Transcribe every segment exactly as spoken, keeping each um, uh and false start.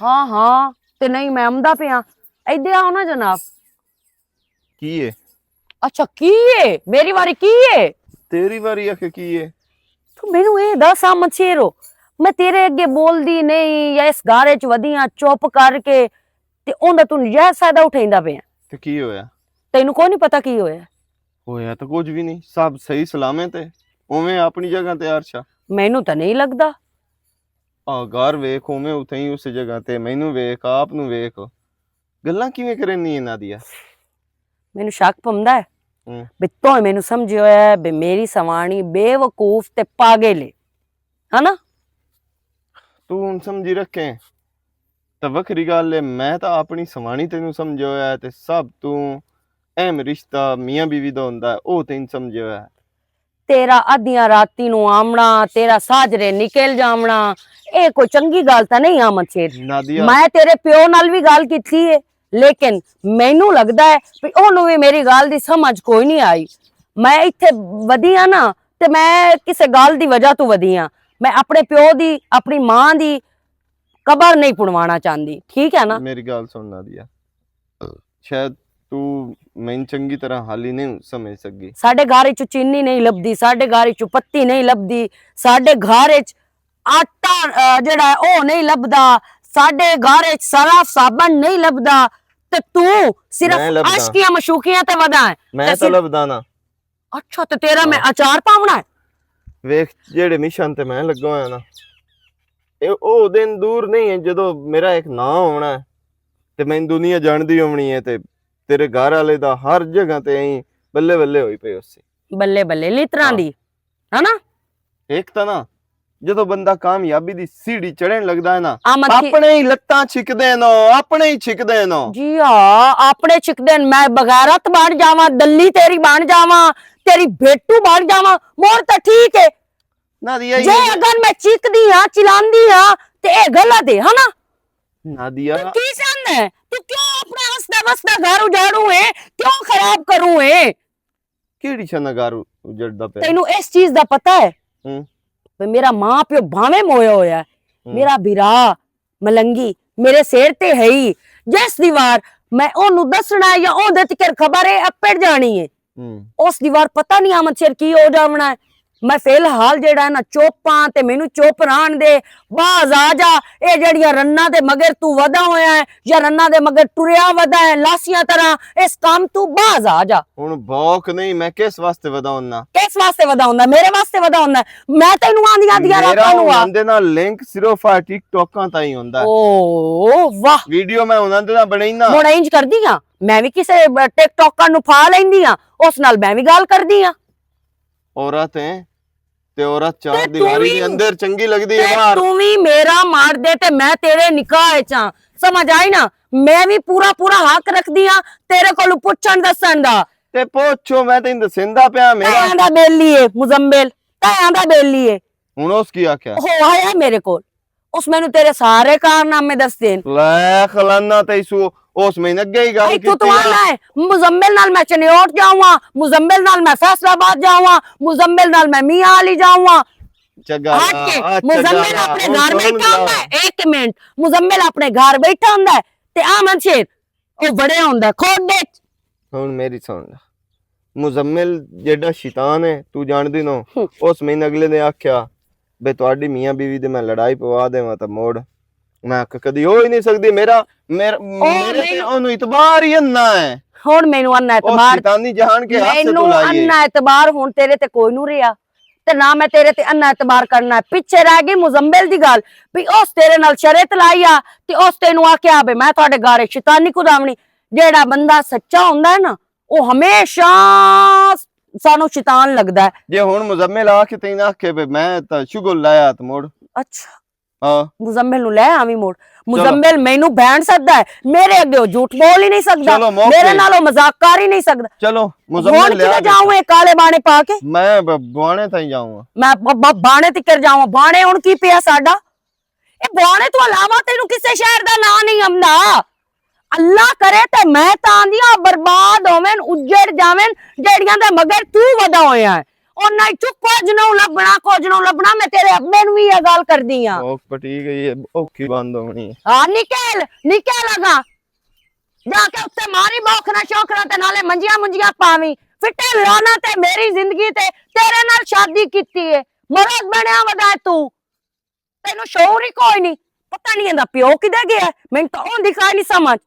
ہاں ہاں، تے نہیں، میں آمدا پیا۔ ایدے آؤ نا جناب۔ کی ہے؟ اچھا، کی ہے؟ میری واری کی ہے؟ تیری واری آ کے کی ہے؟ تو مینوں اے دس، آ مچھیرو، میں تیرے اگے بول دی نہیں یا اس گھر وچ ودیاں چپ کر کے، تے اوندا تو نجائز فائدہ اٹھیندا پیا؟ تے کی ہویا؟ تینوں کوئی نہیں پتا کی ہویا؟ ہویا تو کچھ بھی نہیں، سب صحیح سلامت ہے، اوویں اپنی جگہ تے عرش آ۔ مینوں تاں نہیں لگدا۔ آ گھر ویکھ، اوویں اتھے ہی اس جگہ تے، مینوں ویکھ، آپ نوں ویکھ۔ گلاں کیویں کرنی ہے نادیا؟ مینوں شک پوندا ہے۔ ہوں۔ بھی تو مینوں سمجھے ہویا ہے بھی میری سوانی بے وقوف تے پاگل ہے، ہے نا؟ تو ہن سمجھی رکھیں، تے وکھری گل ہے، میں تاں اپنی سوانی تینوں سمجھیا ہویا ہے، تے سب توں اہم رشتہ میاں بیوی دا ہوندا ہے، او تینوں سمجھیا ہویا ہے۔ تیرا ادھیاں راتی نوں آونا، تیرا ساجرے نکل جاونا، اے کوئی چنگی گل تاں نہیں، آمد شیر۔ نادیا۔ میں تیرے پیو نال وی گل کیتی ہے، لیکن مینوں لگدا ہے کہ اونوں وی میری گل دی سمجھ کوئی نہیں آئی۔ میں ایتھے ودی ہاں نا، تے میں کسے گل دی وجہ توں ودی ہاں۔ میں اپنے پیو دی، اپنی ماں دی قبر نہیں پڑوانا چاہندی، ٹھیک ہے نا؟ میری گل سن نادیا، شاید تو میں چنگی طرح حالی نہیں سمجھ سکی۔ ساڈے گھر وچ چینی نہیں لبدی، ساڈے گھر وچ پتی نہیں لبدی، ساڈے گھر وچ آٹا، آ، جڑا ہے، او نہیں لبدا، ساڈے گھر وچ سرف صابن نہیں لبدا، تے تو صرف میں لبدا۔ عشقیاں مشوقیاں تے ودا ہے۔ میں تے تو صرف لبدا نا۔ اچھا، تے تیرا میں ہاں۔ اچار پاونا ہے؟ ویکھ، جیڑے مشن تے میں لگا ہویا نا، اے او دن دور نہیں ہے جدوں میرا ایک ناں ہونا ہے تے میں دنیا جاندی ہونی ہے تے تیرے گھر والے دا ہر جگہ تے ایں بلے بلے ہوئی پئی ہوسی۔ بلے بلے، لتراں ہاں۔ دی، ہے نا؟ ایک تاں نا، جدوں بندہ کامیابی دی سیڑھی چڑھن لگدا ہے نا، آمد کی اپنے ہی لتاں چھکدے نو، اپنے ہی چھکدے نو۔ جی ہاں، اپنے چھکدے نے۔ میں بغیرت بن جاواں، دلی تیری بن جاواں، تیری بھیٹو بن جاواں، مور تاں ٹھیک ہے۔ نادیا، جے یہ اگر میں چیکدی ہاں، چلاندی ہاں، تے اے غلط ہے، ہے نا؟ نادیا۔ تو کی چاہندا ہے؟ تو کیوں اپنا ہسدا وسدا گھر اجاڑوں ہے؟ کیوں خراب کروں ہے؟ کیڑی شے نال گھر اجڑدا پیا؟ تینوں اس چیز دا پتہ ہے؟ ہوں۔ بھی میرا ماں پیو بھاویں مویا ہویا ہے، ہوں۔ میرا بھرا ملنگی میرے سر تے ہے ہی۔ جس دیوار میں اونوں دسنا ہے یا اون دے تکر خبر ہے، اپڑ جانی ہے۔ ہوں۔ اس دیوار پتہ نہیں آمد شیر کی ہو جاونا ہے۔ میں فی الحال جیڑا ہے نا چپ ہاں تے مینوں چپ رہن دے۔ باز آ جا، اے جیڑیاں رناں دے مگر تو ودا ہویا ہے یا رناں دے مگر ٹریا ودا ہے، لاسیاں طرح، اس کام تو باز آ جا۔ ہن بھوک نہیں، میں کس واسطے ودا ہوندا؟ کس واسطے ودا ہوندا؟ میرے واسطے ودا ہوندا ہے۔ میں تینوں آندیاں دیاں میرا راتاں نوں آ۔ ہوناں دے نال لنک صرف آ ٹک ٹاکاں تائیں ہوندا ہے۔ او واہ۔ ویڈیو میں ہوناں دے نال بنائینا۔ ہن انج کردی ہاں، میں وی کسے ٹک ٹاکر نوں پھا لیندی ہاں، اس نال میں وی گل کردی ہاں۔ عورت ہے تے عورت چار تے توں دیواری وی، دے اندر چنگی لگدی ہے تے باہر۔ توں وی میرا مار دے تے میں تیرے نکاح وچ ہاں۔ سمجھ آئی نا؟ میں وی پورا پورا حق رکھدی ہاں تیرے کولوں پچھن دسن دا۔ تے پوچھو، میں تینوں دسیندا پیا میرا۔ تیاں دا بیلی ہے مزمل، تیاں دا بیلی ہے۔ ہن اس کی آکھیا؟ ہو آیا میرے کول، اس مینوں تیرے سارے کارنامے دسدے نے۔ لے خلانا تے سو، اس مہینے اگے ہی گل آئی تو کیتی تو آ۔ آنا ہے، مزمل نال میں چنیوٹ جاواں، مزمل نال میں فیصل آباد جاواں، مزمل نال میں میاں علی جاواں۔ چنگا ہٹ کے، آ، مزمل چنگا آ، اپنے ہن گھر سن بیٹھا ہوندا ہے۔ ایک منٹ، مزمل اپنے گھر بیٹھا ہوندا ہے تے آمن شیر او بڑے ہوندا ہے کھوڈے۔ ہن میری سن لے، مزمل جیڈا شیطان ہے، تو جاندی نو، ہم۔ اس مہینے اگلے نے آکھیا، "بے تہاڈی میاں بیوی دے میں لڑائی پوا دیواں تاں موڑ۔" میں آکھیا، "کدی ہو ہی نہیں سکدی، میرا، میرا، او میرے تے مینوں اونوں اعتبار ہی انا ہے۔" ہن مینوں انا او اعتبار، شیطانی جہان کے ہاتھ سے مینوں تو لائی ہے۔ انا اعتبار ہن تیرے تے کوئی نو رہیا۔ تے نہ میں تیرے تے انا اعتبار کرنا ہے۔ پیچھے رہ گئی مزمل دی گل، بھی اس تیرے نال شرط لائی آ، تے اس تینوں آکھیا بھی میں تہاڈے گھر شیطانی کداونی۔ جیڑا بندہ سچا ہوندا ہے نا، او ہمیشہ سانوں شیطان لگدا ہے۔ جے ہن مزمل آ کے تین آکھے بھی میں تاں شغل لایا تے مڑ۔ اچھا۔ ہاں۔ مزمل نوں لے آویں مڑ۔ چلو۔ مزمل مینوں بہن سکدا ہے، میرے اگے او جھوٹ بول ہی نہیں سکدا، چلو، موقع میرے نال او مذاق کر ہی نہیں سکدا۔ چلو، مزمل ہن لے آ کدھر جاؤں اے کالے بانے پا کے؟ میں ب-، بوانے تائیں جاؤں ہاں۔ میں ب-، ب-، بانے تکر جاؤں، بانے ہن کی پیا ساڈا؟ اے بوانے تو علاوہ تینوں کسے شہر دا نام نہیں آمدا؟ اللہ کرے تے میں تاں آندیاں برباد ہوون، اجڑ جاون، جیڑیاں دے مگر تو ودا ہویا ہے۔ انہاں چ کچھ نہ لبنا، کچھ نہ لبنا۔ میں تیرے ابے نوں وی یہ گل کردی ہاں۔ اوک پٹی گئی ہے، اوکھی بند ہونی ہے۔ ہاں، نکل، نکل اگاں۔ جا کے اتھے ماری بوکھنا شوکھنا تے نالے منجیاں منجیاں پاویں۔ فٹے لانا تے میری زندگی تے تیرے نال شادی کیتی ہے۔ مرد بنیا ودا ہے تو۔ تینوں شعور ہی کوئی نہیں۔ پتہ نہیں ایندا پیو کدے گیا ہے۔ مینوں تاں اون دکھائی نہیں سمجھ۔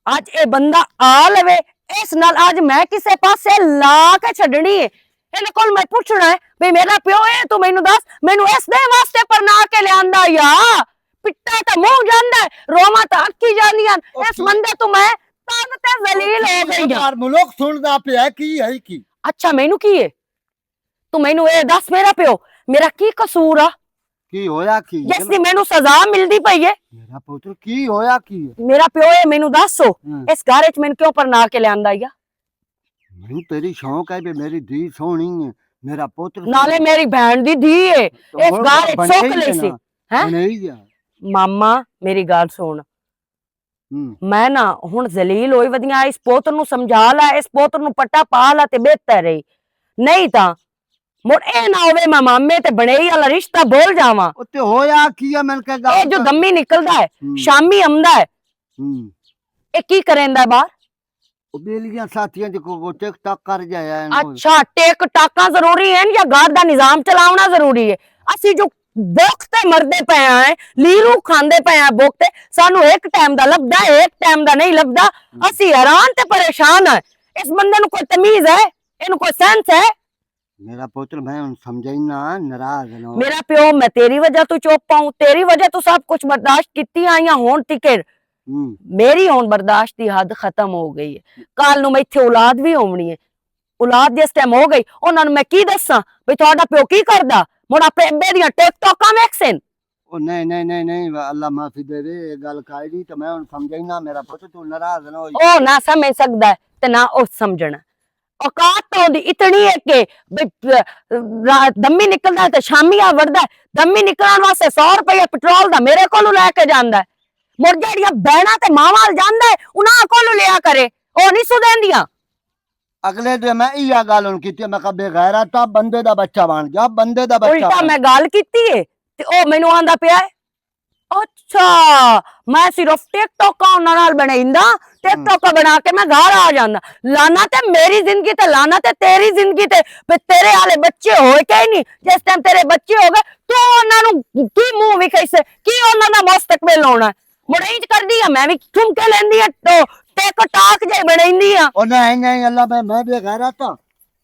اج اے بندہ آ لوے، اس نال اج میں کسے پاسے لا کے چھڈنی ہے۔ انہاں کول میں پوچھنا ہے، "بھئی میرا پیو اے، تو مینوں دس، مینوں اس دے واسطے پرنا کے لیاندا یا؟ پٹا تے منہ جاندا ہے، روواں تے اکھی جاندیاں، اس بندے تو میں تنگ تے ذلیل ہو گئی ہاں۔" یار ملک سندا پیا کی ہے کی؟ اچھا، مینوں کی ہے؟ تو مینوں اے دس، میرا پیو، میرا کی قصور آ؟ کی ہویا کی؟ جس دی مینوں سزا ملدی پئی ہے۔ میرا پتر، کی ہویا کی ہے؟ میرا پیو اے، مینوں دس سو، ہاں۔ اس گھر وچ مینوں کیوں پرنا کے لیاندا یا؟ مینوں تیری شوق ہے بھی میری دھی سوہنی ہے، میرا پتر نالے میری بہن دی دھی ہے، اس گھر وچ سکھ لئی سی۔ ہیں؟ ماما، میری گل سن۔ میں نا ہن ذلیل ہوئی ودیاں، اس پوتر نوں سمجھا لا، اس پوتر نوں پٹا پا لا تے بہتر رہی۔ نہیں تاں مڑ اے نہ ہووے میں مامے تے بنائی والا رشتہ بھول جاواں۔ او تے ہویا کی ہے، میں کہ گل اے جو دمی نکلدا ہے، شامی آمدا ہے۔ اے کی کریندا ہے باہر؟ او بیلیاں ساتھیاں دے کو، کو ٹک ٹاک کر جایا ہے۔ اچھا، ٹک ٹاکاں ضروری ہیں یا گھر دا نظام چلاونا ضروری ہے؟ اسی جو بھوک تے مردے پئے آں، لیرو کھاندے پئے آں بھوک تے، سانو ایک ٹائم دا لبدا ہے، ایک ٹائم دا نہیں لبدا۔ اسی حیران تے پریشان ہیں۔ اس بندے نو کوئی تمیز ہے؟ اینو کوئی سینس ہے؟ میرا پتر، میں ہن سمجھائنا، ناراض نہ ہو۔ میرا پیو، میں تیری وجہ تو چپ آؤں، تیری وجہ تو سب کچھ برداشت کیتی آئی ہاں ہن تکر۔ میری ہن برداشت دی حد ختم ہو گئی ہے۔ کل نو میں ایتھے اولاد بھی ہونی ہے۔ اولاد جس ٹائم ہو گئی، انہاں نوں میں کی دساں بھئی تہاڈا پیو کی کردا؟ مڑ اپنے ابے دیاں ٹک ٹاکاں ویکھسن۔ او نہیں، نہیں، نہیں، نہیں، اللہ معافی دے دے، یہ گل کائی دی تے میں ہن سمجھائنا، میرا پتر تو ناراض نہ ہوئی۔ او نہ سمجھ سکدا ہے تے نہ او سمجھنا۔ اوقات تو دی اتنی ہے کہ بھئی، را-، دمی نکلدا ہے تے شامی آ وڑدا ہے۔ دمی نکلن واسطے سو روپیہ پٹرول دا میرے کولوں لے کے جاندا ہے۔ مڑ جیڑیاں بہناں تے ماواں ول جاندا ہے، انہاں کولوں لیا کرے، او نہیں سدیندیاں۔ اگلے دن میں ایہا گل ہن کیتی، میں کہا، "بے غیرتا، بندے دا بچہ بن جا، بندے دا بچہ الٹا بن۔" میں گل کیتی ہے تے او مینوں آندا پیا ہے، "اچھا، میں صرف ٹک ٹاکاں انہاں نال بنائیندا، ٹک ٹاکاں بنا کے میں گھر آ جاندا۔" لانا تے میری زندگی تے، لانا تے تیری زندگی تے، پھر تیرے والے بچے ہوئے کہ ہی نہیں۔ جس ٹائم تیرے بچے ہو گئے، تو انہاں نوں کی منہ وکھائی سے، کی انہاں دا مستقبل ہونا ہے؟ مڑ انج کردی آ، میں وی ٹھمکے لیندی آ، ٹو-، ٹک ٹاک جے بنیندی آ۔ او نہیں، نہیں، اللہ، میں، میں بے غیرت ہاں۔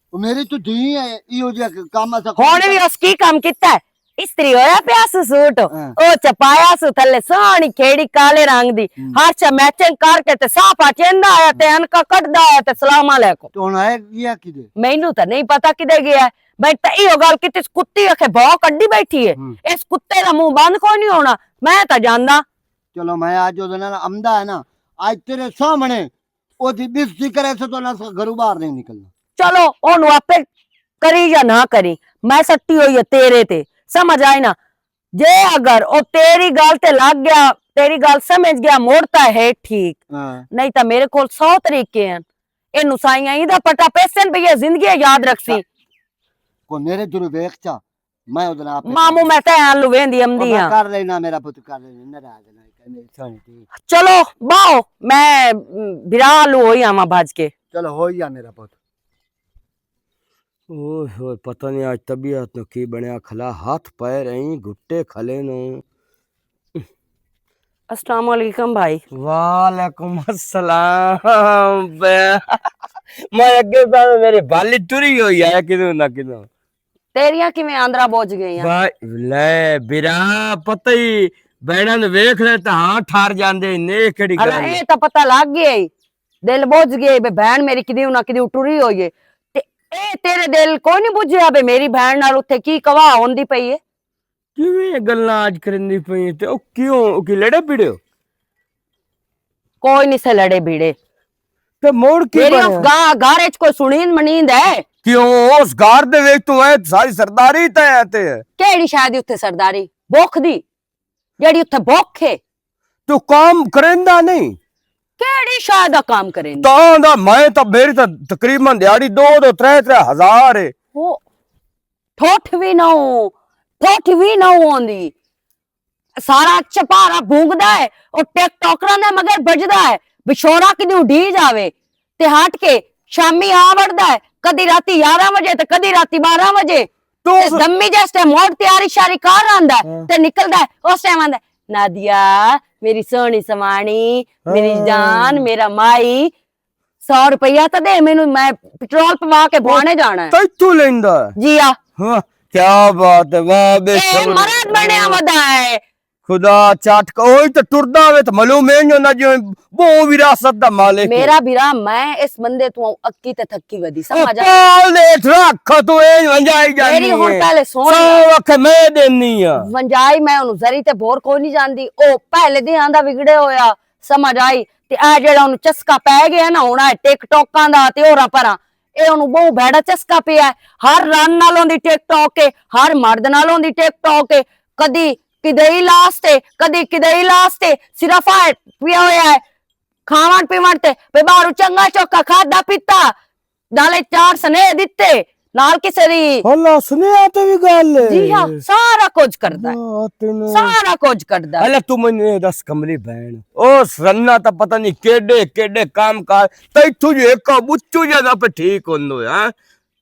او میری تو دھی ہے، ایہو جہا کم اساں ہن وی اس کی کم کیتا ہے؟ استری ہویا پیا سو سوٹ، ہاں۔ او چپایا سو تھلے سوہنی کھیڑی کالے رنگ دی، ہر چا میچنگ کر کے تے صاف آ چیندا آیا تے انکا کٹدا آیا تے سلام علیکم۔ تو ہن آیا گیا کدے؟ مینوں تاں نہیں پتا کدے گیا ہے۔ میں تاں ایہو گل کیتی، اس کتی آکھے بھو کڈی بیٹھی ہے۔ اس کتے دا منہ بند کوئی نہیں ہونا، میں تاں جاندا۔ چلو، میں اج اودے نال امدا ہے نا، اج تیرے سامنے اودی بےعزتی کرے سے تو نہ گھروں باہر نہیں نکلنا۔ چلو، اونوں آپے کری یا نہ کری، میں سٹی ہوئی ہے تیرے تے، سمجھ آئی نا؟ جے اگر او تیری گل تے لگ گیا، تیری گل سمجھ گیا، مڑ تاں ہے ٹھیک، نہیں تاں میرے کول سو طریقے ہیں۔ اے نسائیاں ایندا پٹا پیسن پئی ہے، زندگی یاد رکھسی۔ کو میرے درو ویکھ چا، میں اودے نال آپے مامو، میں تے آلو ویندی امدی ہاں۔ کر لینا میرا پت، کر لینا، ناراض نہ ہوئی، میری سوہنی تھی۔ چلو، باؤ، میں، م، برا آلو ہوئی آواں بھج کے۔ چلو، ہوئی آ میرا پت۔ اوہ ہوئے، پتہ نہیں آج طبیعت نو کی بنیا، کھلا ہاتھ پیر ایں گھٹے کھلے نو۔ السلام علیکم بھائی۔ وعلیکم السلام۔ میں اگے پہ میرے بال ٹری ہوئی آیا کدوں نہ کدوں۔ تیریاں کیویں آندرا بوجھ گئیاں؟ بھائی، لے، برا، پتہ ہی، بہناں نوں ویکھ لے تاں ہاں ٹھار جاندے، نے کیڑی گل؟ اے تاں پتہ لگ گیا ہی۔ دل بوجھ گیا ہی، بے بہن میری کدی نہ کدی ٹری ہوئی ہے۔ تے اے تیرے دل کوئی نہیں بجھیا بے میری بہن نال اتھے کی کوا ہوندی پئی ہے؟ کیویں گلاں اج کریندی پئی تے او کیوں، او کی لڑے پڑے ہو؟ کوئی نہیں سے لڑے بھیڑے۔ تے موڑ کی میری اس گا-، گھر وچ کوئی سنین منین دے؟ کیوں، اس گھر دے وچ تو اے ساری سرداری تے ہے تے۔ کیڑی شاید اتھے سرداری؟ بھوک دی؟ جیڑی اتھے بھوک ہے۔ تو کام کریندا نہیں؟ کیڑی شاید دا کام کریندا؟ تاں دا میں تاں، میری تاں تقریباً دیہاڑی دو دو، ترے ترے ہزار ہے۔ ٹھوٹھ وی نہ ہو، ٹھوٹھ وی نہ ہوندی۔ سارا چپارا بھونگدا ہے، او ٹک ٹاکراں دے مگر بجدا ہے۔ بشورا کدی اڈھی جاوے تے ہٹ کے شامی آ وڑدا ہے، کدی راتی یارہ وجے تے کدی راتی بارہ وجے۔ تو تے اس دمی جس ٹائم موڑ تیاری شاری کر آندا ہے تے نکلدا ہے، اس ٹائم آندا ہے، "نادیا، میری سوہنی سوانی، میری جان، میرا مائی، سو روپیہ تے دے مینوں، میں پٹرول پوا کے بوانے جانا ہے۔" تیتھوں لیندا ہے؟ جی آ۔ واہ، کیا بات ہے، واہ، بے اے شک۔ مرد بنیا ودا ہے۔ خدا چٹ کے، اوہی تے ٹردا ہوئے تے معلوم ہے جو نہ جو بہو وراثت دا مالک ہے۔ میرا بھرا، میں اس بندے تو اکی تے تھکی ودی، او سمجھ آ؟ پال دے اٹھ رکھ تو اے ونجائی جانی میری ہن ہے۔ پہلے سن سو لے۔ وقت میں دینی آ۔ ونجائی میں انہوں ذری تے بور کوئی نہیں جاندی۔ او پہلے دی آندا وگڑے ہویا، سمجھ آئی؟ تے اے جیڑا انہوں چسکا پے گیا نا، ہن اے ٹک ٹاکاں دا تے ہوراں پراں، اے انہوں بہوں بھیڑا چسکا پیا ہے۔ ہر رن نال اوندی ٹک ٹاک ہے، ہر مرد نال اوندی ٹک ٹاک ہے۔ کدی کدئی لاس تے، کدی کدئی لاس تے، صرف آ پیا ہویا ہے۔ کھاون پیون تے، پہ باہروں چنگا چوکا کھادا پیتا، نالے چار سنیہ دتے، نال کسے دی۔ اللہ، سنیہ تے بھی گل ہے۔ جی ہاں، سارا کچھ کردا ہے۔ واہ، تینوں سارا کچھ کردا ہے۔ اللہ، تو مینوں اے دس، کملی بہن، او سرنا تا پتہ نہیں کیڈے کیڈے کام کار، تیتھوں جو ایک بچو جا نہ پہ ٹھیک ہوندو ہے، ہاں؟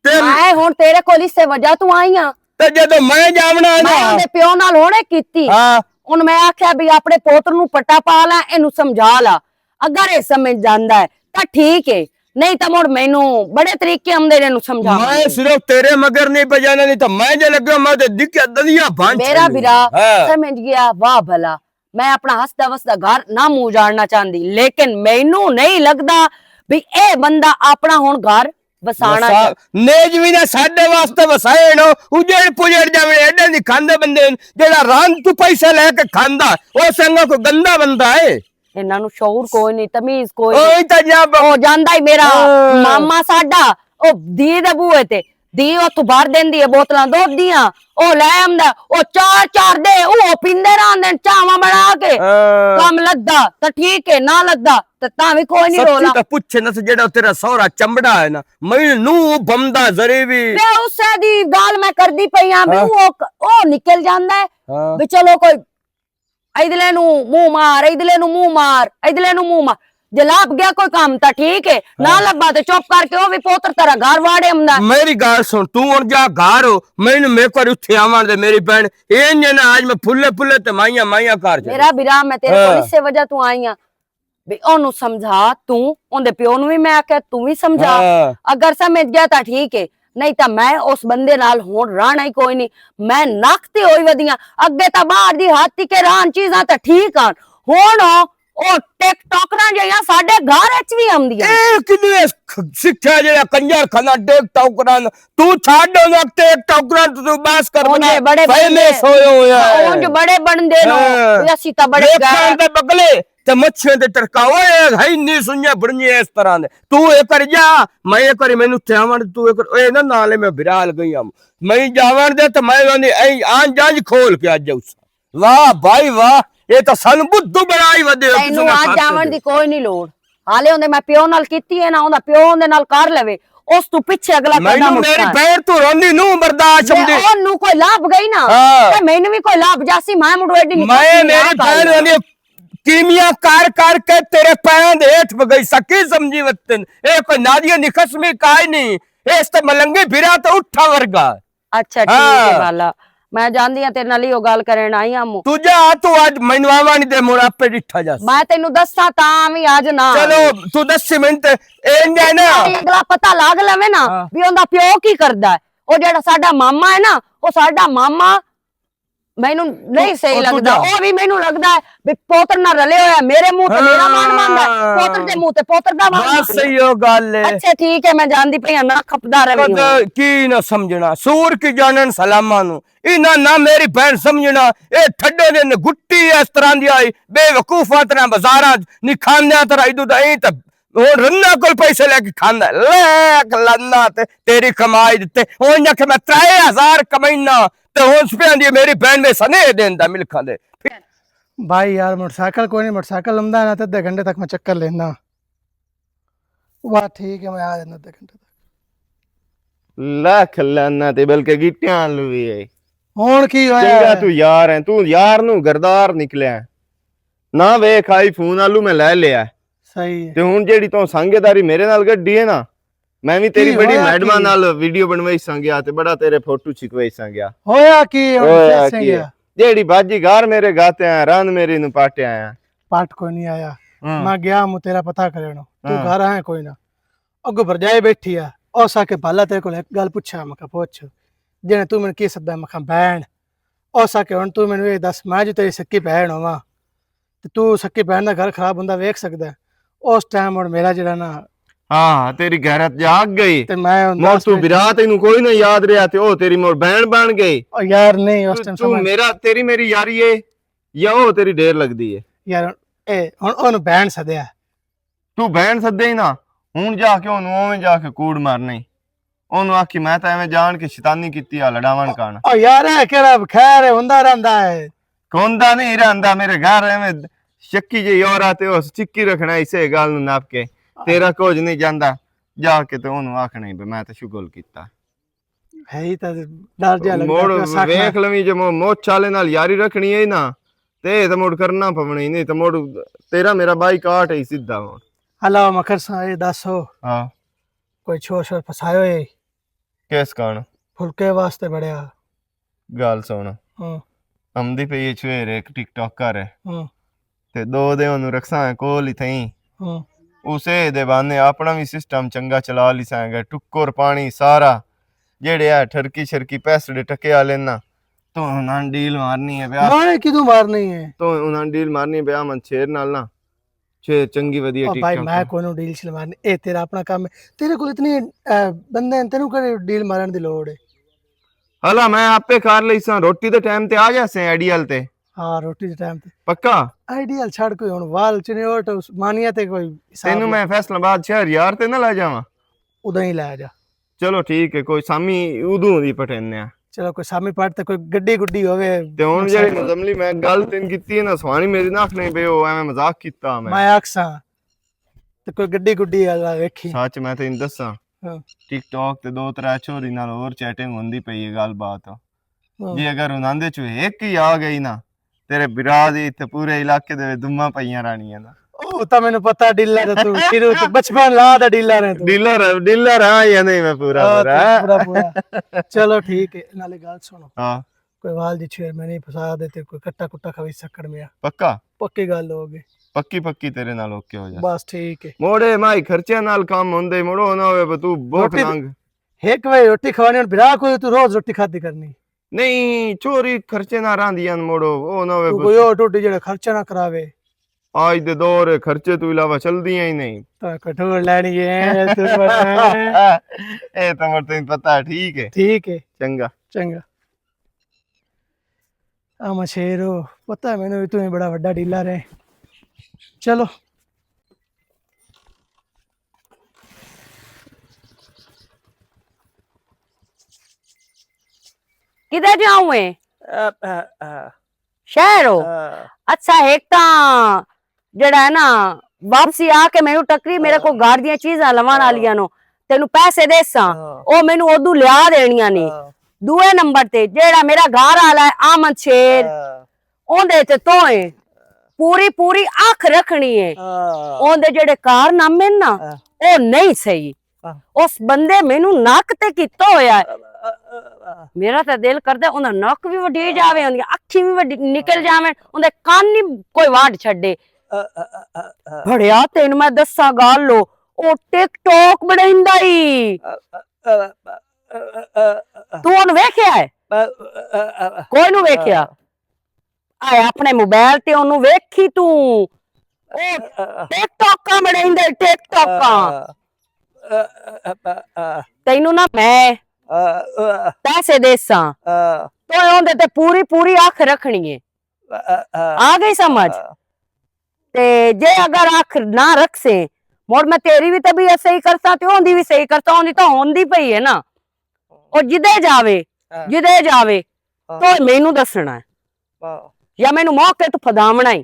تے میں ہن تیرے کول اسے وجہ تو آئی ہاں۔ تے جدوں میں جاونا ہے میں نا۔ اوندے پیو نال ہونے کیتی۔ ہاں۔ ہن میں آکھیا بھی اپنے پوتر نوں پٹا پا لا، اینوں سمجھا لا۔ اگر اے سمجھ جاندا ہے تاں ٹھیک ہے، نہیں تاں مڑ مینوں بڑے طریقے آندے نے اینوں سمجھاون میں دے۔ صرف تیرے مگر نہیں بجانا، نہیں تاں میں جے لگا میں تے دکھیا دنیا بھان میرا چھوڑنی۔ بھرا ہاں۔ سمجھ گیا، واہ بھلا۔ میں اپنا ہسدا وسدا گھر نہ منہ جاننا چاہندی، لیکن مینوں نہیں لگدا بھی اے بندہ اپنا ہن گھر وسانا وسا-، چاہ- نیج وی نہ ساڈے واسطے وسائے نو، اجڑ پجڑ جاوے، ایڈے دی کھاندے بندے ہن، جیڑا ران تو پیسے لے کے کھاندا، او سنگا کوئی گندا بندہ ہے۔ انہاں نوں شعور کوئی نہیں، تمیز کوئی اوہی نہیں۔ تے جا ب-، او جاندا ہی میرا ہاں۔ ماما ساڈا، او دی دے بوئے تے، دی اتھوں بھر دیندی ہے بوتلاں دودھ دیاں، او لے آندا، او چار چار دے، او پیندے رہندے چاواں بنا کے۔ ہاں۔ کم لدا تے ٹھیک ہے، نہ لدا تے تاں وی کوئی نہیں سچی رولا۔ تے پچھے نہ سی جیڑا تیرا سہرا چمڑا ہے نا، مینوں بمدا ذری وی۔ تے اسے دی گال میں کردی پئی ہاں، بھی ہاں۔ او ک-، او نکل جاندا ہے۔ ہاں۔ بھی چلو کوئی ادلے نوں منہ مار، ادلے نوں منہ مار، ادلے نوں منہ مار۔ جے لب گیا کوئی کام تاں ٹھیک ہے، نہ ہاں۔ لبا تے چپ کر کے او وی پوتر طرح گھر واڑے آندا۔ میری گال سن، تو ہن جا گھر ہو، مینوں میرے کول اتھے آون دے، میری بہن، اے نہ آج میں پھلے پھلے تے مائیاں مائیاں کر چھوڑے۔ میرا بھرا، میں تیرے کول ہاں۔ اسے وجہ تو آئی ہاں۔ بھی اونوں سمجھا، توں اوندے پیو نوں وی میں آکھیا، توں وی سمجھا۔ ہاں۔ اگر سمجھ گیا تاں ٹھیک ہے، نہیں تاں میں اس بندے نال ہن رہنا ہی کوئی نہیں۔ میں نک تے ہوئی ودیاں۔ اگے تاں باہر دی ہاتھ تے رہن چیزاں تاں ٹھیک ہن۔ ہن او ٹک ٹاکراں جیاں ساڈے گھر وچ وی آندیاں۔ اے کدے سکھیا جیڑا کنجر کھانا ٹک ٹاکراں؟ تو چھڈ، او ٹک ٹاکراں تو بس کر، اونجے بڑے فیمس بندے ہوئے ہوئے ہیں۔ اونج بڑے بندے نو، ہاں۔ اسی تاں بڑے ویکھن گھر دے بگلے۔ تے مچھیاں دے ٹرکا، اوئے، ہئی نہیں سنیاں بڑنیاں اس طرح دے۔ تو اے کر جا، میں اے کری، مینوں تھے آون، تو اے کر، اے نہ نالے میں برال گئی ہم۔ میں جاون دے تے میں وانی اے آن جانج کھول کے اج اس۔ واہ بھائی واہ، اے تاں سن بدھو بنائی ودے ہو، تینوں آن جاون دی کوئی نہیں لوڑ۔ حالے اوندے میں پیو نال کیتی ہے نا، اوندا پیو اوندے نال کر لوے، اس تو پیچھے اگلا قدم اٹھنا ہے۔ مینوں میری بہن تو روندی نو برداشت ہوندی۔ اونوں کوئی لاپ گئی نا، ہاں۔ تے مینوں وی کوئی لاپ جاسی، میں مڑو ایڈی نکلسی میں میری بہن روندی کیمیا کر کر کے تیرے پیراں دے ہیٹھ وگئی سکی سمجھی وتن۔ اے کوئی نادیاں دی قسمی کائی نہیں۔ اے اس تے ملنگی بھرا تے اٹھا ورگا۔ اچھا، ٹھیک ہے ہاں۔ بالا۔ میں جاندی ہاں، تیرے نال ہی او گل کرن آئی ہاں مو۔ تو جا، تو اج مینوں آوانی دے، مڑ آپے ڈٹھا جا۔ میں تینوں دساں تاں وی اج نہ چلو، آویں۔ تو دسی مینوں تے، اے انجا ہے نا۔ اگلا پتہ لگ لوے نا، ہاں۔ بھی اوندا پیو کی کردا ہے۔ او جڑا ساڈا ماما ہے نا، او ساڈا ماما مینوں نہیں او، صحیح او تو لگدا۔ جا۔ او وی مینوں لگدا ہے بھی پوتر نہ رلے ہویا، میرے منہ تے میرا مان ماندا ہے، ہاں۔ پوتر دے منہ تے پوتر دا مان بس ماندا ہے۔ صحیح او گل ہے۔ اچھا ٹھیک ہے، میں جاندی پئی ہاں، نہ خپدا رہی ہوں۔ پتہ کی نہ سمجھنا، سور کی جانن سلاماں نوں۔ انہاں نہ میری بہن سمجھنا، اے ٹھڈے دے نہ گٹی اس طرح دی آئی، بے وقوفاں طرح بازاراں نکھاندیاں طرح ادو دا ایں تے ہن رنا کول پیسے لے کے کھاندا ہے۔ لیک لعنت تیری کمائی دتے۔ ہن آکھے میں ترے ہزار کمائنا تے ہن سپیاں دی میری بہن میں سنے دیندا ملکاں دے۔ بھائی یار، موٹر سائیکل کوئی نہیں، موٹر سائیکل لمدا ہے نا تے ادھے گھنٹے تک میں چکر لینا۔ واہ، ٹھیک ہے، میں آ جانا ادھے گھنٹے تک۔ لکھ لانا تے بلکہ گٹیاں لوی ہے۔ ہن کی ہویا چنگا ہے؟ تو یار ہے، تو یار نو گردار نکلیا ہے۔ نہ ویکھ آئی فون آلو میں لے لیا ہے۔ صحیح ہے۔ تے ہن جیڑی تو سنگے داری میرے نال گڈی ہے نا، میں وی تیری کی بڑی ہویا میڈماں کی؟ نال ویڈیو بنوائی سانگیا تے بڑا تیرے فوٹو چھکوائی سانگیا۔ ہویا کی ہن ہویا فیس کی ہے؟ سانگیا؟ جیڑی باجی گار میرے گاتے آیا، ران میری نو پاٹے آیا۔ پاٹ کوئی نہیں آیا۔ ہاں۔ میں گیا مو تیرا پتہ کرنو۔ تو ہاں۔ گھر آیا کوئی نہ۔ اگو بھرجائی بیٹھی آ۔ او سا کے بھالا تیرے کول ایک گل پچھا، میں کہا پچھ۔ جنے تو مینوں کی سدا، میں کہا بہن۔ او سا کے ہن تو مینوں یہ دس، میں جو تیری سکی بہن ہواں تے تو سکی بہن دا گھر خراب ہوندا ویکھ سکدا ہے؟ اس ٹائم ہن میرا جڑا نا ہاں، تیری غیرت جاگ گئی۔ تے میں ہن مور دس تو منٹ برا تینوں کوئی نہ یاد رہیا تے او تیری مور بہن بن گئی۔ او یار نہیں، اس تو، ٹائم تو سمجھ میرا، تیری میری یاری ہے یا او تیری ڈھیر لگدی ہے؟ یار، اے، ہن اونوں بہن سدیا۔ تو بہن سدے ہی نا، ہن جا کے اونوں اوویں جا کے کوڑ مارنا ہی۔ اونوں آکھی، "میں تاں ایویں جان کے شیطانی کیتی آ، لڑاون کان۔" او یار، اے کیڑا خیر ہے، ہوندا رہندا ہے۔ ہوندا نہیں رہندا، میرے گھر ایویں شکی جی اور آتے ہو، چکی رکھنا اسے گل نوں نپ کے۔ تیرا کچھ نہیں جاندا، جا کے تے اونوں آکھنا ہی، "میں تے شغل کیتا۔" ہے ہی تے ڈر جیا لگدا مڑ پیا، سکھ ویکھ لویں جے مو-، موچ والے نال یاری رکھنی ہے نا، تے تے مڑ کرنا پونا ہی نہیں، تے مڑ تیرا میرا بائی کاٹ ہے سیدھا ہن۔ ہلو مکر سا، اے دسو، ہاں۔ کوئی چھوڑ چھوڑ پھسائے ہوئے؟ کس کان؟ پھلکے واسطے بڑیا۔ گل سن۔ ہاں۔ آمدی پئی اے چھویر اک ٹک ٹاکر ہے۔ ہاں۔ تے دو دے اونوں رکھساں کول ہی تھئی۔ ہاں۔ اسے دے بہانے اپنا وی سسٹم چنگا چلا لیساں گے، ٹکر پانی سارا، جیڑے آ ٹھرکی شرکی پیسے دے ٹکے آ لینا، تو انہاں ڈیل مارنی ہے پیا۔ مارے کدوں مارنی ہے؟ تو انہاں ڈیل مارنی ہے پیا من شیر نال نا۔ چے چنگی ودی او ٹھیک بھائی، ٹھاک میں ہے۔ کوئی نوں ڈیل شیل مارنی، اے تیرا اپنا کام ہے۔ تیرے کول اتنی، اے، بندے ہیں، تینوں کہڑے ڈیل مارن دی لوڑ ہے؟ ہلا، میں آپے کار لئی ساں، روٹی دے ٹائم تے آ جاسیں آئیڈیل تے۔ ہاں، روٹی دے ٹائم تے۔ پکا؟ آئیڈیل چھڑ کوئی ہن وال چنیوٹ عثمانیہ تے کوئی حساب تینوں نہیں۔ میں فیصل آباد شہر یار تے نہ لے جاواں؟ ادھر ہی لے جا۔ چلو ٹھیک ہے، کوئی سامی ادوں دی پٹھینے آ۔ چلو کوئی سامی پٹ تے کوئی گڈی گڈی ہووے۔ تے ہن جڑے مزملی میں گل تین کیتی ہے نا، سوانی میری نہ آکھنے پے او ایویں مذاق کیتا میں۔ میں آکھساں تے کوئی گڈی گڈی والا ویکھی۔ سچ میں تین دساں۔ ہاں۔ ٹک ٹاک تے دو ترے چھوری نال ہور چیٹنگ ہوندی پئی ہے، گل بات۔ ہاں۔ جی اگر انہاں دے چوں ایک ہی آ گئی نا، تیرے برا دی تے پورے علاقے دے وچ دماں پئیاں رہنیاں نا۔ او تاں مینوں پتہ ڈیلر ہے تو، شروع تو بچپن لا دا ڈیلر ہے تو۔ ڈیلر ہے، ڈیلر ہاں یا نہیں میں پورا ہاں، پورا، تو ہاں؟ پورا، پورا۔ چلو ٹھیک ہے، نالے گل سنو۔ ہاں۔ کوئی وال جی چھوڑ میں نہیں پھسا دے تے کوئی کٹا کٹا کھوی سکڑ میں آ۔ پکا؟ پکی گل ہو گئی۔ پکی پکی تیرے نال اوکے ہو جا۔ بس ٹھیک ہے۔ موڑے مائی خرچے نال کام ہوندے، مڑو نہ ہوئے بہ تو بھوک روٹی ننگ۔ ایک وے روٹی کھوانی ہن بھرا کوئی تو روز روٹی کھادی کرنی۔ نہیں، چوری خرچے نہ راندیاں مڑو، او نہ ہوئے تو کوئی بس۔ اور ٹوٹی جڑا خرچہ نہ کراوے۔ آج دے دور ہے، خرچے تو علاوہ چلدیاں ہی نہیں۔ تو کٹور لینی ہے، تو بڑا ہے۔ اے تو مر تین پتہ ہے، ٹھیک ہے۔ ٹھیک ہے۔ چنگا۔ چنگا۔ آ مشیرو، پتہ ہے مینوں بھی تو ہی بڑا وڈا ڈیلر ہے۔ چلو۔ کدھر جاؤں ہے؟ آ، آ، آ۔ شہر ہو؟ آ۔ اچھا، ایک تاں جڑا ہے نا، واپسی آ کے مینوں ٹکری، میرے کو گھر دیاں چیزاں لوان والیاں نو، تینوں پیسے دیساں، او مینوں ادو لیا دینیاں نہیں۔ دوئے نمبر تے جڑا میرا گھر والا ہے، احمد شیر، اوندے تے توئے پوری پوری اکھ رکھنی ہے۔ اوندے جڑے کارنامے نا، او نہیں صحیح۔ اس بندے مینوں نک تے کیتا ہویا ہے۔ میرا تے دل کردا ہے، اوندا نک وی وڈی جاوے، اوندی اکھیں وی وڈی نکل جاون، اوندے کان ہی کوئی وڈ چھڈے۔ بھڑیا، تینوں میں دساں گل، او ٹک ٹاک بنائندا ای۔ تو اونوں ویکھیا ہے؟ کوئی نوں ویکھیا؟ آئے اپنے موبائل تے اونوں ویکھی توں۔ او ٹک ٹاکاں بنائیندے، ٹک ٹاکاں۔ تینوں نہ میں پیسے دیساں۔ تو اوندے تے پوری پوری اکھ رکھنی ہے۔ آ گئی سمجھ؟ تے جے اگر اکھ نہ رکھسے، مڑ میں تیری بھی طبیعت صحیح کرساں تے اوندی بھی صحیح کرساں، اوندی تو ہوندی پئی ہے نا۔ او جدے جاوے، جدے جاوے، تو مینوں دسنا ہے۔ یا مینوں موقع تو پھداونا ہی۔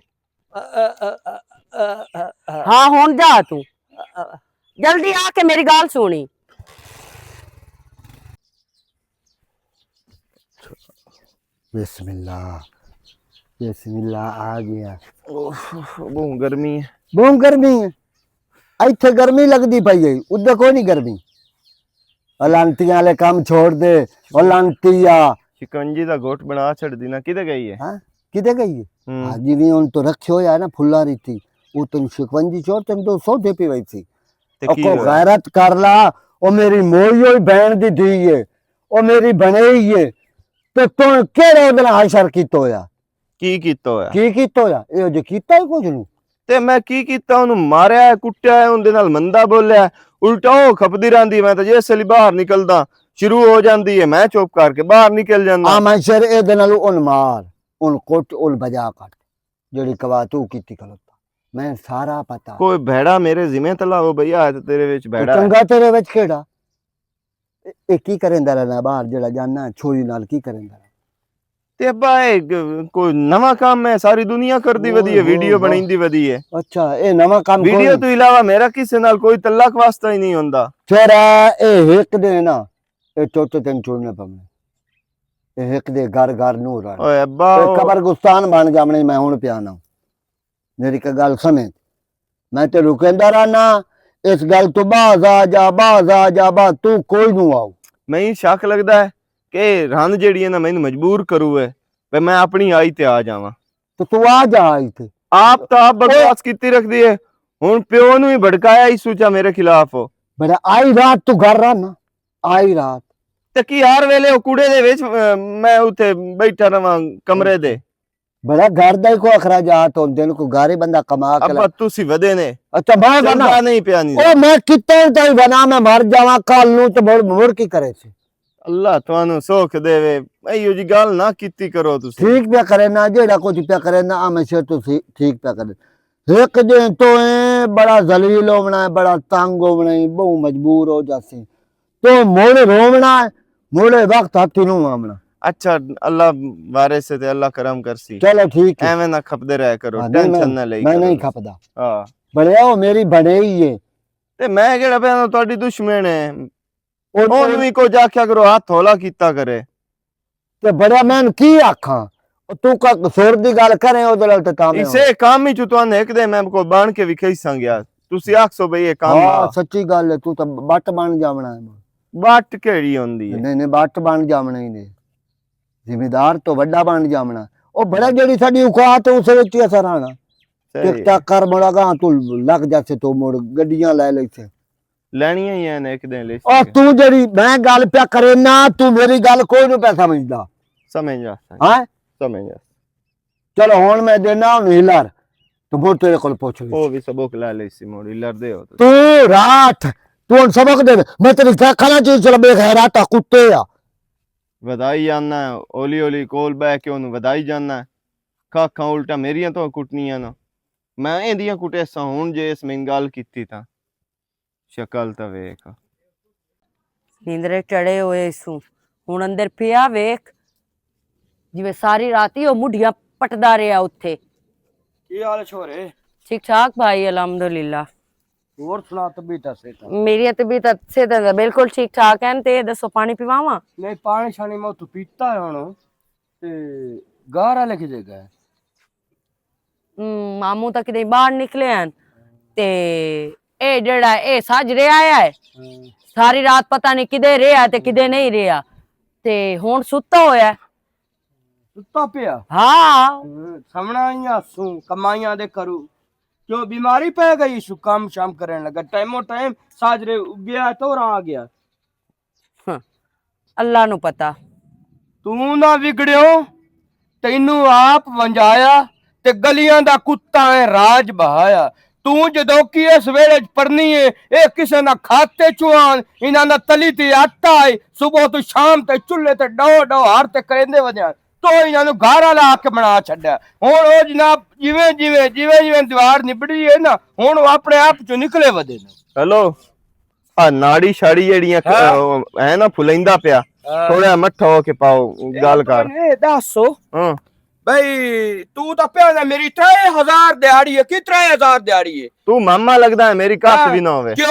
ہاں، ہن جا تو۔ جلدی آ کے میری گل سنی۔ بسم اللہ، بسم اللہ، آ گیا۔ اوہ، بہوں گرمی ہے۔ بہوں گرمی ہے۔ ایتھے گرمی لگدی پئی ہے، ادھر کوئی نہیں گرمی۔ او لانتیاں والے کام چھوڑ دے، او لانتی آ۔ شکنجی دا گھوٹ بنا چھڑ دی نا، کدے گئی ہے؟ ہاں؟ کدے گئی ہے؟ ہوں۔ ہاں جی، بھی ہن تو رکھے ہویا ہے نا پھلاں ریتی۔ او تین شکنجی چھوڑ، تین دو سو دے پی وئی سی۔ تے او کی کو ہویا؟ غیرت کر لا، او میری موئی ہوئی بہن دی دھی ہے، او میری بنے ہی ہے۔ تے تو کیڑے دن حشر کیتا ہویا؟ کی کیتا ہویا؟ کی کیتا ہویا؟ اے جو کیتا ہی کچھ نہیں۔ تے میں کی کیتا؟ اونوں ماریا ہے، کٹیا ہے، اوندے نال مندا بولیا ہے، الٹا او کھپدی رہندی ہے۔ میں تے جس ویلے باہر نکلدا، شروع ہو جاندی ہے، میں چپ کر کے باہر نکل جانا۔ آ میں شر اے دے نال اون مار، اون کٹ، اون بجا کٹ، جڑی کوا تو کیتی غلط۔ میں سارا پتا۔ کوئی بھیڑا میرے ذمہ تے لاؤ بھیا، تے تیرے وچ بھیڑا ہے۔ چنگا تیرے وچ کیڑا؟ اے، اے کی کریندا رہنا باہر جڑا جانا ہے، چھوری نال کی کریندا رہنا؟ تے ابا، اے گ-، کوئی نواں کام ہے، ساری دنیا کردی ودی ہے، اوہ، ویڈیو واہ۔ بنیندی ودی ہے۔ اچھا، اے نواں کام ویڈیو کوئی؟ تو علاوہ میرا کسے نال کوئی تعلق واسطہ ہی نہیں ہوندا۔ پھر اے ہک دے نا، اے چوتے تین چھوڑنے پونے۔ اے ہک دے گھر گھر نور آنے۔ اوئے ابا، اے او قبر گستان بن جامنے، میں ہن پیا نا۔ میری ایک گل سمجھ، میں تینوں کہندا رہنا، اس گل تو باز آ جا، باز آ جا، باز، تو کوئی نوں آؤ۔ میں شک لگدا ہے کہ رن جیڑی ہے نا، مینوں مجبور کرو ہے، تے میں اپنی آئی تے آ جاواں۔ تو تو آ جا آئی تے۔ آپ تو آپ بکواس کیتی رکھدی ہے، ہن پیو نوں ہی بھڑکایا ہی سوچا میرے خلاف ہو۔ بڑا آئی رات تو گھر رہنا، آئی رات۔ تے کی ہر ویلے او کوڑے دے وچ، اے، میں اوتھے بیٹھا رہواں کمرے دے؟ بڑا گھر دا ہی کوئی اخراجات ہوندے نے، کوئی گھر ہی بندہ کما کے ابا، لا۔ تسی ودے نے۔ اچھا، میں چلدا بنا۔ نہیں پیا نہیں۔ او، میں کتنے تائی بنا، میں مر جاواں کل نوں تے مڑ، مڑ کی کرے سی؟ اللہ تانوں سوکھ دے وے۔ ایو جی گل نہ کیتی کرو تسی۔ ٹھیک پیا کرے نا، جیڑا کچھ پیا کرے نا، آ میں شر تسی ٹھیک پیا کرے۔ ایک دن تو اے بڑا ذلیل ہونا ہے، بڑا تنگ ہونا ہے، بہوں مجبور ہو جاسی۔ تو مڑ روونا ہے، مڑے وقت ہاتھی نوں آونا۔ اچھا، اللہ وارث ہے تے اللہ کرم کرسی۔ چلو ٹھیک ہے۔ ایویں نہ کھپدے رہیا کرو، ہاں، نہیں، ٹینشن میں، نہ لئی میں کرو۔ نہیں کھپدا۔ ہاں۔ بڑے ہو میری بنے ہی ہے۔ تے میں کہڑا پیا تہاڈی دشمن ہے؟ او، او، اونوں وی کچھ آکھیا کرو، ہاتھ ہولا کیتا کرے۔ تے بڑا میں کی آکھاں؟ او تو کا قصور دی گل کریں، او دلال تے تاں میں اسے کام ہی چ توں ایک دے میں کو بن کے وی کھئی سنگیا۔ تسی آکھ سو بھئی اے کام ہاں، آ۔ سچی گل ہے، تو تے بٹ بن جاونا ہے۔ بٹ کیڑی ہوندی ہے؟ نہیں، نہیں، بٹ بن جاونا ہی نہیں۔ ذمہ دار تو وڈا بن جاونا۔ او بڑا جڑی ساڈی اوقات ہے، اس وچ ہی اثر آنا۔ صحیح۔ ٹک ٹاک کر مڑا گا، تو لگ جاسے تو مڑ گڈیاں لے لے سے۔ لینیاں ہی ہیں ایک دن لے او سکے۔ تو جڑی میں گل پیا کرے نا، تو میری گل کوئی نہ پیا سمجھدا۔ سمجھ آ۔ ہاں؟ سمجھ آ۔ چلو ہن میں دینا ہن ہلر۔ تو مڑ تیرے کول پوچھ لے۔ او بھی سبق لے لے سی مڑ ہلر دے ہو تو۔ تو رات، تو ہن سبق دے۔ میں تیری کھانا چیز چلا بے غیرات آ، کتے آ۔ ودائی جانا ہے، اولی اولی کول بہ کے اونوں ودائی جانا ہے۔ کھا کھا الٹا میریاں تو کٹنیاں نا۔ میں ایندیاں کٹے سا ہن جے اس میں گل کیتی تاں۔ شکل تاں ویکھ۔ نیندرے چڑھے ہوئے سوں۔ ہن اندر پیا ویکھ۔ جویں ساری رات ہی او مڈھیاں پٹدا رہیا اتھے۔ کی حال ہے چھورے؟ ٹھیک ٹھاک بھائی، الحمدللہ۔ اور سنا طبیعت سے؟ میری طبیعت سے تو بالکل ٹھیک ٹھاک ہے۔ تے دسو، پانی پیواواں؟ نہیں، پانی شانی میں تو پیتا ہے ہن۔ تے گار والے کی جگہ ہے؟ ہم، ماموں تاں کدے باہر نکلے ہیں۔ تے اے جڑا اے سج رہیا ہے۔ ہاں۔ ساری رات پتہ نہیں کدے رہیا تے کدے نہیں رہیا۔ تے ہن ستا ہویا ہے۔ ستا پیا؟ ہاں۔ ہاں، سمنا ہی آسوں، کمائیاں دے کرو۔ کیوں بیماری پہ گئی سو، کام شام کرن لگا۔ ٹائمو ٹائم ساجرے گیا تو آ گیا۔ ہاں، اللہ نو پتا۔ توں نہ وگڑیو، تینوں آپ ونجایا تے گلیاں دا کتا اے راج بہایا۔ توں جدوں کی اس ویلے چ پڑھنی اے، اے کسے نہ کھاتے چوان، انہاں نہ تلی تے آٹا اے، صبح تو شام تے چولہے تے ڈو ڈو ہر تے کریندے ودیاں۔ تو انہاں نوں گھر والا آ کے بنا چھڈیا۔ ہن او جناب جویں، جویں، جویں، جویں دیوار نبڑی اے نا، ہن او اپنے آپ چوں نکلے ودے نے۔ ہیلو۔ آ ناڑی شاڑی جیڑیاں ک-، ہاں۔ اے نا پھلیندا پیا۔ ہاں۔ تھوڑا مٹھا ہو کے پاؤ، اے گل کر۔ اے دسو۔ ہاں۔ بھائی، تو تاں پیا نہ میری ترے ہزار دیہاڑی ہے، کی ترے ہزار دیہاڑی ہے؟ تو ماما لگدا ہے، میری کس ہاں۔ بھی نہ ہوے۔ کیوں؟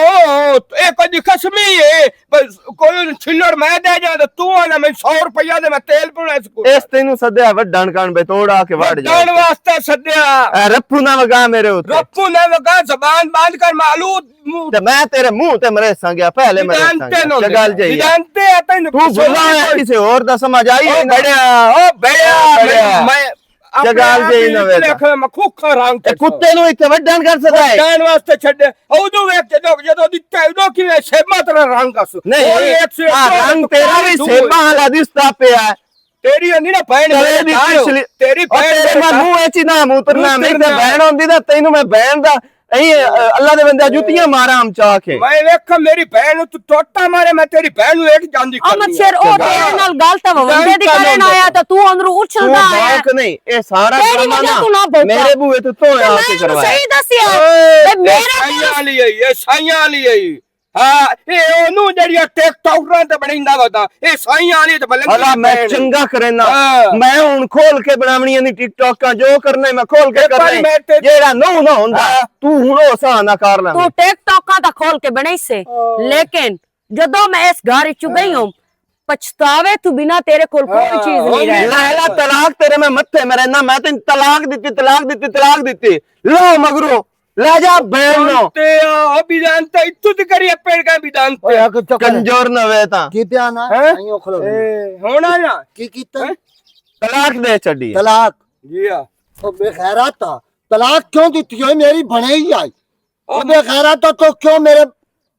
اے کوئی خصمی ہے، بس کوئی چھلڑ میں دے جا تے تو آنا میں سو روپیہ دے، میں تیل پونا اس کو۔ اس تینوں سدیا وڈن کان بے توڑا کے وڈ جا۔ وڈن واسطے سدیا۔ اے رپو نہ وگا میرے اوتے۔ رپو نہ وگا، زبان بند کر، مالو منہ۔ تے میں تیرے منہ تے مرے سانگیا، پہلے مرے سانگیا۔ تے نہ چگل جائی۔ جانتے ہیں تینوں تو بلا ہے، کسے اور دا سمجھ آئی او ہے نا؟ بڑیا، او بڑیا، او بڑیا۔ میں، میں اپنے چگل آپ جائی ہی نہ ویدا۔ لکھ میں کھوکھا رنگ اے کر کتے نوں اتھے وڈن کر سدا ہے۔ جان واسطے چھڈے۔ او دو ویکھ کے دو، جدوں دتا، او دو کیویں سیباں طرح رنگ اس۔ نہیں، او ایک سے آ ایک رنگ تو تیرا کالی بھی دھو ہے۔ سیباں والا دستا پیا ہے۔ تیری نہیں نا بہن، تیرے میرے دی نال ہو۔ پچھلی، تیری او بہن تیرے میرے میں نال۔ منہ وچ ہی نہ موترنا، نہیں تے موترنا۔ بہن ہوندی نا، تینوں میں بہن دا، ایں، اللہ دے بندے جتیاں ماراں ہم چا کے۔ میں ویکھ میری بہن نوں تو ٹوٹا مارے، میں تیری بہن نوں ایک جان دی احمد کرنی شیر، او آ۔ تیرے نال گل تے ووندے دی کرن آیا تے تو اندروں اچھلدا تو آیا۔ باق نہیں، اے سارا تیری ڈرامہ وجہ نا تو نہ بھوکا۔ میرے بوئے تو تو تے آ میں کے انہوں کروایا۔ صحیح دسیا۔ اے، تے اے میرا سائیاں والی ہے، اے سائیاں والی ہے۔ ہاں، اے اونوں جڑیاں ٹک ٹاکراں تے بنیندا ودا، اے سائیاں والی تے بلندی الا میں بہن۔ چنگا کرنا۔ ہاں۔ میں ہن کھول کے بناونیاں نی ٹک ٹاکاں، جو کرنا ہے میں کھول کے ایک کرنا واری ہے۔ میں تے جیڑا نو نہ ہوندا، ہاں۔ تو ہن او سا نہ کر لیں۔ تو ٹک ٹاکاں دا کھول کے بنائی سے، ہاں۔ لیکن جدوں میں اس گھر وچوں گئی ہاں۔ ہوں، پچھتاوے تو بنا تیرے کول کوئی ہاں، چیز نہیں ہاں۔ رہی۔ لا لا طلاق تیرے میں متھے میں رہنا، میں تین طلاق دتی، طلاق دتی، طلاق دتی۔ لو مگرو، لے جا بہن نو۔ تے ابھی جانتا اتو تے کری پیڑ کا بھی جانتے۔ اوے، ایک چکر کنجور نہ وے تاں۔ کی پیا نا؟ ہیں؟ ایوں کھلو۔ اے، ہونا نا۔ کی کیتا؟ ہیں؟ طلاق دے چھڈی۔ طلاق۔ جی ہاں۔ او بے خیرات آ۔ طلاق کیوں دتی ہوئی؟ میری بنے ہی آئی۔ او بے خیرات آ، تو کیوں میرے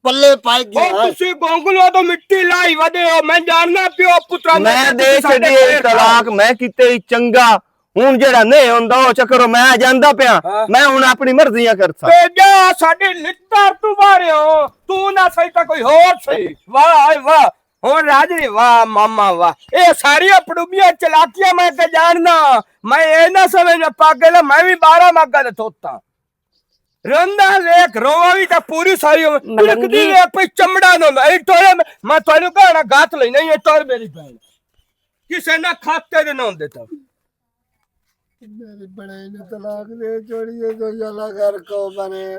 پلے پائے گیا او ہے؟ تسی گونگلو تو مٹی لائی ودے ہو، میں جاننا پیو پترا میں میں دے تسی ساڈے چھڈی اے خیر طلاق، کھاؤ۔ میں کیتے ہی چنگا۔ ہن جیڑا نہیں ہوندا، او چکر میں جاندا پیا۔ ہاں۔ میں ہن اپنی مرضیاں کرساں۔ تے جا ساڈی لتر تو مارے ہو، تو نہ سہی تاں کوئی ہور سہی۔ واہ، آئے واہ۔ ہن راج نے واہ، ماما واہ۔ اے ساریاں پڑوبیاں چلاکیاں میں تے جاننا۔ میں اے نہ سمجھنا پاگل، میں بھی بارہ ماگا دے توتا۔ رندا ویکھ، رواں وی تاں پوری ساری عمر۔ ملنگی۔ تڑکدی ویکھ، پئی چمڑا نہ ہوندا۔ اے ٹورے میں، میں تانوں کہنا گات لئی نہیں، اے ٹور میری بہن۔ کسے نہ کھاتے دے نہ ہوندے تاں۔ میری بہن نے طلاق دے چھوڑی ہے، جو یالا گھر کو بنے۔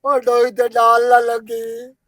او ڈوئی تے ڈال نہ لگی۔